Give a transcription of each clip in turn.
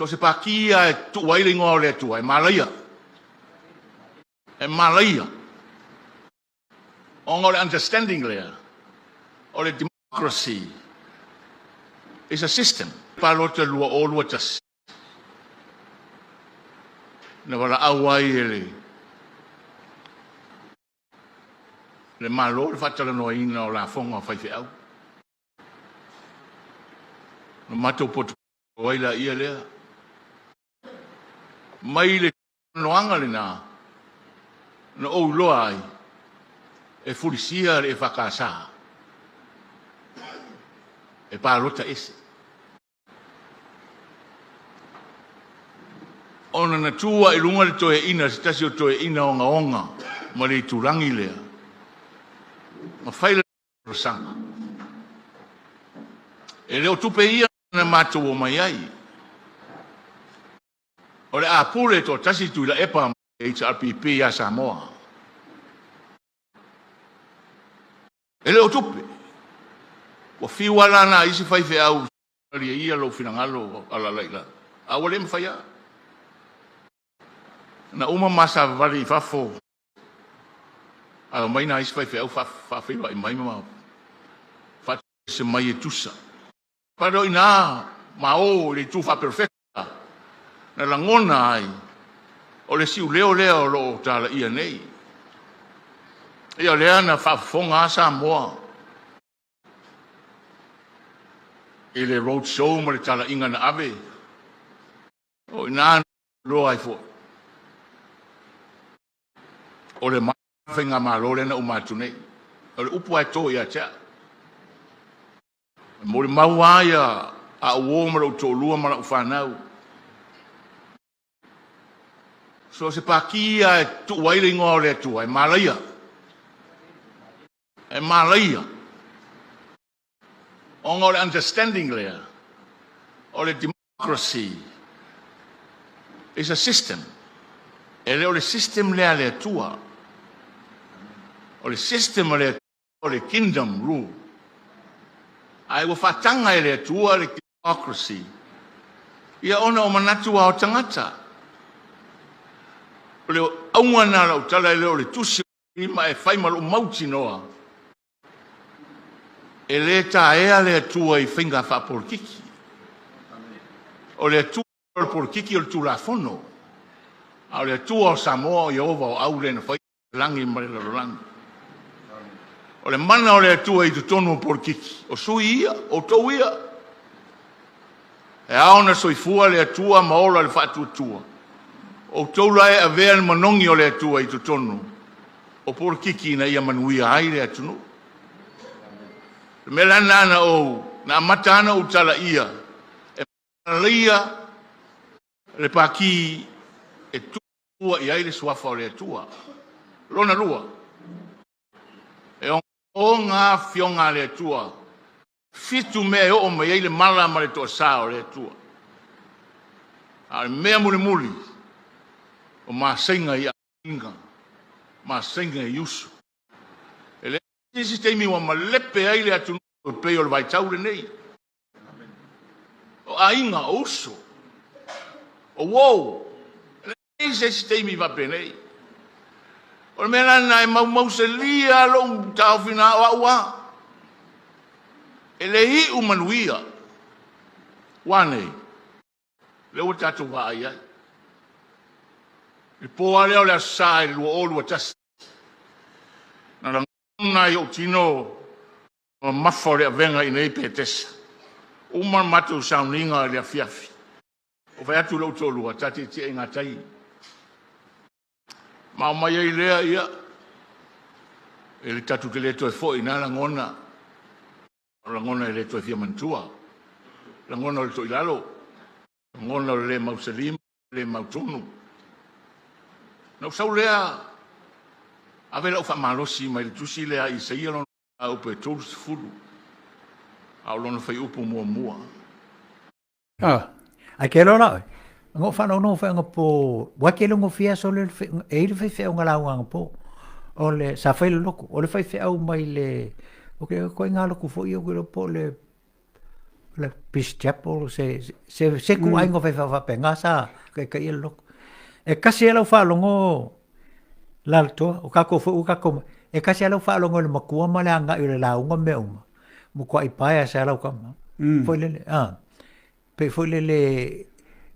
So o se pākī lava e tuu ai le igoa o le Atua, e malaia. E malaia. Ona o le understanding lea, o le democracy is a system. Palota 2021, na valaau ai e le le Malo le faatalanoaina o lafoga a faifeau. Na matou poto ai laia lea mai le talanoaga lena na ou iloa ai e fulisia le EFKS e palota ese. Ona na tu lava i luga le toeaina, se tasi o toeaina ogaoga ma le itulagi lea, ma fai le folasaga. E le o tupe ia na matou omai ai. O le a pule toatasi Tuilaepa ma le HRPP ia Samoa. E le o tupe. Ua fiu lava la nai isi faifeau malie ia lou finagalo alalai i lalo. A ua le mafai lava. Na uma ma savavali i fafo ae omai nai isi faifeau faafeiloai mai ma faatoese mai e tusa. Pale o ina ma o i le itu faaperofeta na lagona ai o le siuleo lea o lo o talaia nei. Ia o lea na faafofoga lava Samoa i le road show ma le talaiga na ave, o i ina na iloa ai foi o le faigamalo lea na uma atu nei. O le upu lava e to ia te au. E molimau lava ia a ou uo ma lou toalua ma lau fanau. So o se pākī lava e tuu ai le igoa o le Atua, e malaia. E malaia. Ona o le understanding lea, o le democracy is a system. E le o le system lea a le Atua. O le system a le Atua o le kingdom rule. Ae ua faataga e le Atua le democracy ia ona o manatu lava o tagata. O le auga lena o lau tala e le o le tusi ma e fai ma lou mautinoa e le taea le Atua i faiga faapolokiki. O le Atua o le polokiki o le Tulafono, a o le Atua o Samoa o Ieova o au lea na faia le lagi ma le lalolagi. O le mana o le Atua i totonu o polokiki, o sui ia, o outou ia. E ao ona soifua le Atua ma ola le faatuatua. O outou la e avea le manogi o le Atua i totonu o polokiki ina ia manuia ai le atunuu. O le mea la lena na ou, na amata ana ou talaia, e malaia le paki e tua i ai le suafa o le Atua. Lona lua, e ogaoga afioga a le Atua Fitu mea e oo mai ai le mala ma le toasa o le Atua. A o le mea mulimuli, o masaiga i aiga, masaiga i uso. E leai se isi taimi ua malepe ai le atunuu e pei o le vaitau lenei. O aiga, o uso, o uo, e leai se isi taimi faapenei. O le mea la lena e maumausalia lou taofi na o au a. E le iu manuia. Ua nei, lea ua tatou vaai ai. I le po lava lea o le Aso Sa i le 2021, na lagona ai ou tino mamafa o le avega i nei Petesa. Uma le matou sauniga i le afiafi. Ua fai atu lou toalua, ta tietie i gatai. Ma omai ai lea, ia, e le tatou te le toe foi na lagona, o lagona e le toe fia manatua, lagona o le toilalo, lagona o le le mausali, le mautonu. Na ou sau lea, ave lau faamalosi mai le tusi lea a Isaia lona upu e 30, a o lona fuaiupu muamua. Ah. Ai ke lola oi. Ngo whana no wha po wa ke longo fia so le e le whai whea ngā ngā po. O le sa whai le loko. O le whai whea mai le o ke ko ngā loko fo i o ke po le le Peace Chapel, se ituaiga o faifeau faapena sa taitaia le lotu. E tasi lava lau faalogo lalotoa, o tatou foi ua tatou, e tasi lava lau faalogo i le matua ma le agai o le lauga ma mea uma, matuai paea lava lau tama. Foi lele, a, pei foi lele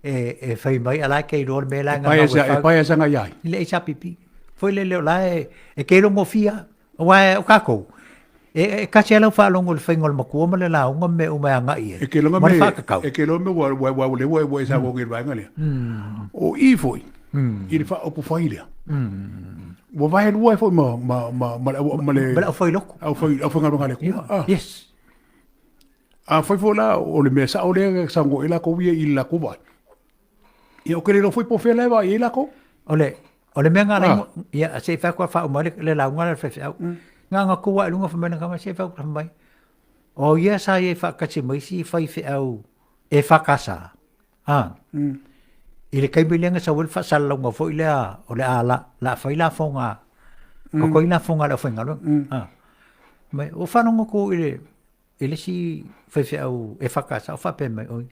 e fai mai a o la e te iloa le mea la e gagau e fai. E paea saga ia ai? I le HRPP. Foi lele o la e te iloa gofie lava. Aua o tatou, e tasi lava lau faalogo i le faiga o le matua ma le lauga ma mea uma e agai i ai. E ke loga Ma le me, faakakau. e ke loa me ua lea ua e saunoa nei i le vaega lea. O i foi, i le faaopo fai lea. Ua vae lua ai foi ma le Ma le aufailotu. Aufaigaluega a le Atua. Ah. Yes. Afai foi la o le mea sao lea e saunoa i ai latou ia i le latou vaai, ia ou te le iloa foi po o fea la e vaai ai latou. O le mea na ala ai, ia se i fai atu a faauma ai le lauga lea a le faifeau. Na ona tu lava i luga fai mai lana tama, se i fai atu fai mai, o ia sa i ai faatasi ma isi faifeau EFKS, a, i le taimi lea na sau ai le faasalalauga foi lea o le a la fai lafoga, totogi lafoga a le aufaigaluega. A, ma ua faalogo atu i le i le isi faifeau EFKS o faapea mai, oi,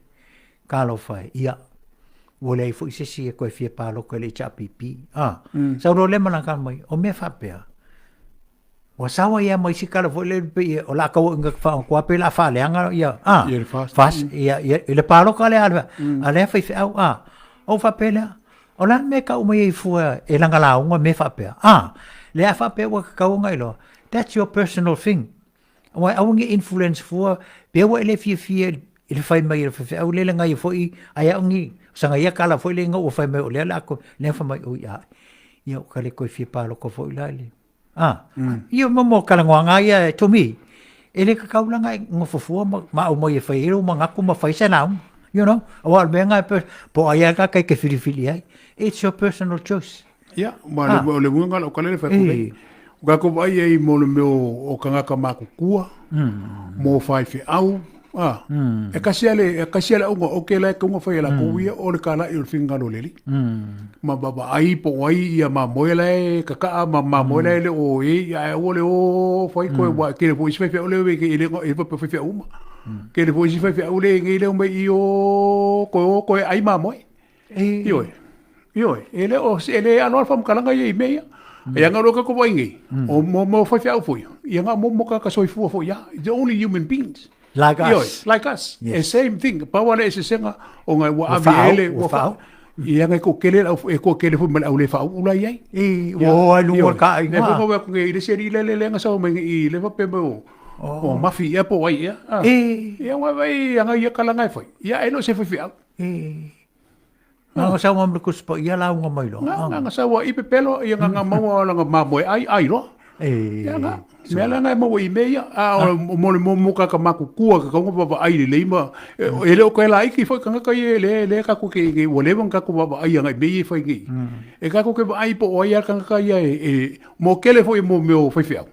talofa e, ia, ua leai foi se isi e toe fia palota i le HRPP. A, sau loa lea ma lana tala mai, o mea faapea, ua sao ai lava ma isi tala foi lea pei o le a tauaiga faaopoopo pei o le a faaleaga ia, a, Ia le FAST. FAST, ia, i le palota lea a lea faifeau, a, ou faapea lea, o le a le mea e tau mai ai fua e lana lauga mea faapea, a, lea a faapea ua tatau ona iloa, that's your personal thing. Aua e aua ne i influence fua, pe ua e le fiafia i le fai mai e le faifeau lele ngai foi, ai au ni, sanga ia kala foi le ua fai mai o lea le ako, lea fai mai oi a. Ia o ka le koe fia palota foi la le. Ah, ia mo mo kala ngoanga ia to me. E le kakau langa e ngofo fua ma au mai e fai e lo mangaku ma fai se nau. You know, aua o le mea ngai po ai a ka kai ke filifili ai. It's your personal choice. Ia, ma le, o le uiga o lau tala lea e fai atu nei. O kākou vaai ai mo le mea o tagata matutua, mo faifeau, a, e kasi lava le, e kasi lava le auga o kēlā e tau ona fai e latou ia, o le kalaʻi o le finagalo o le Alii. Ma vaavaai po o ai ia mamoe la e kakaʻa ma mamoe la e le o e, ae aua le o fai koe, aua e tele foi isi faifeau lea e le e faapea faifeau uma. Tele foi isi faifeau lea e nei lea omai i o koe o koe ai mamoe. Ioe, ioe, e le o, e le aloa le faamatalaga ia i mea ia. E aga loa kākou vaai nei, o mo mo faifeau foi, ia nga mo mo ka soifua foi ia. The only human beings. Like Ioe, us. like us. Yes. E same thing. Pau lava le eseesega o nga ua Ua ave faauu, ele, ua ua faauu. Ia nga e toatele le au, e toatele foi ma le au le faauu la i ai. I, ua o ai luga o le taaiga. Lea foi na atu nei i le isi alii lele lea na sau mai i le faapea mai o, o Mafi ea po o ai ea. Ah. Ia ua vaai aga ia kala nga e fai. Ia e le o se faifeau. Na nga sau ma le Tusi Paia lauga mai loa. Na nga sau i pepelo ia nga nga maua langa mamoe ai ai loa. Ia nga mea la nga maua i mea ia a o mo le mo ka ka makukua ka kaunga vavaai lelei ma e le o ka la iki foi kangaka ia le le ka ku ke ke ua leva ka ku vavaai anga i mea ia e fai nei. E ka ku ke vaai po o ai a kangaka ia e mo kele foi mo mea o faifeau.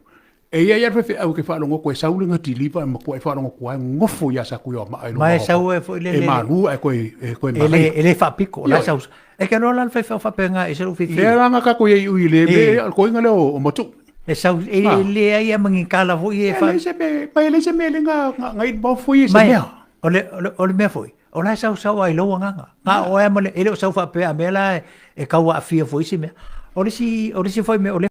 E i ai a le faifeau ke faalogo atu e sau le gatiliva e matua e faalogo atu ai gofo ia Sakuioamaa i luma Ma e sau ai foi le e malu ae koe e koe E le e le faapito, o la e sau. E ke loa la le faifeau faapena e ese lou fiafia. Lea la na tatou i ai ui le mea o le koiga lea o Matu'u. E sau e leai a ma ni tala foi e fa. E leai se mea, ma e leai se mea le na involve foi i se mea. O le o le mea foi, o la e sausau ai lou agaga. Na o oe ma le e le o sau faapea a mea la e tau aafia foi isi mea. O le isi o le isi foi mea o le.